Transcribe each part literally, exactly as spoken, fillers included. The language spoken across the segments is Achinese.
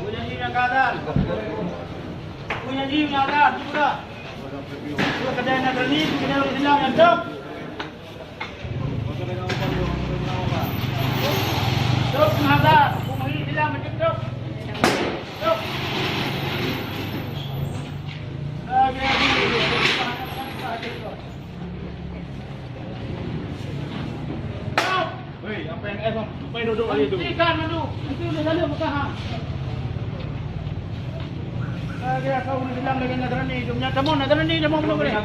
Bunyi nyang ka azan. Bunyi nyang ka azan, sudah. Kedai Nasrani, kedai ureueng Islam nyang top. Top mata, peue meuhi silang meucok top. Top. Lagi, lagi. Top. Weh, apa yang, eh, apa yang duduk tadi tu? Hentikan dulu. Itu dah lalu Mekah, ha. Lagi, aku udah bilang lagi Nasrani, jom nyata mon Nasrani, dia mau menunggu dia.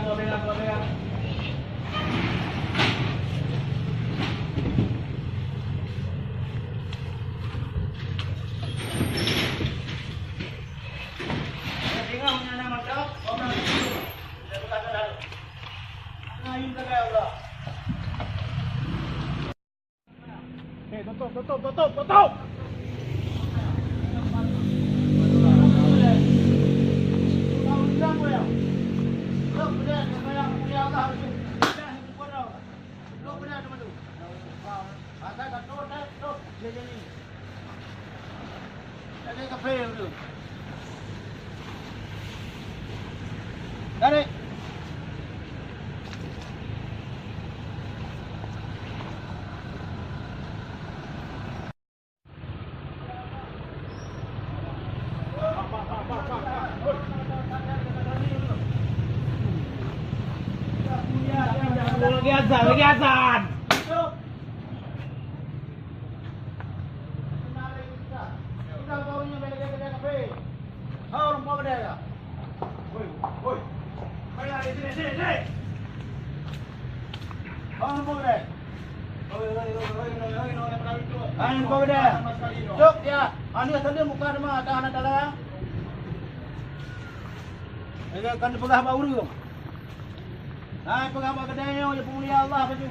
Eh, tutup, tutup, tutup, tutup! Tarik. Lagi azan, lagi azan. Cok, ya. Anu, ya, tadi muka ada mah, tahan ada lah. Kan peugah bak ureueng. Hai, peugah bak keudai nyoe, ya peumulia Allah baju.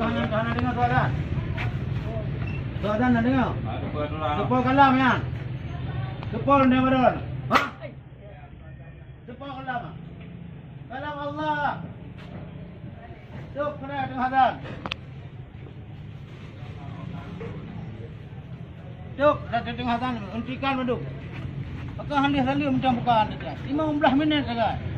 Tuan, tuan, tuan, dengar, tuan. Tuan, tuan, dengar. Kepala kalam, ya. Kepala dia, tuan. Ha? Seupôt kalam. Kalam Allah. Cok, keuneuk teungoh azan. Cok, dah teungoh azan, hentikan mandum. Maka hana lheueh mantong buka hana. Lima belas minit sagai.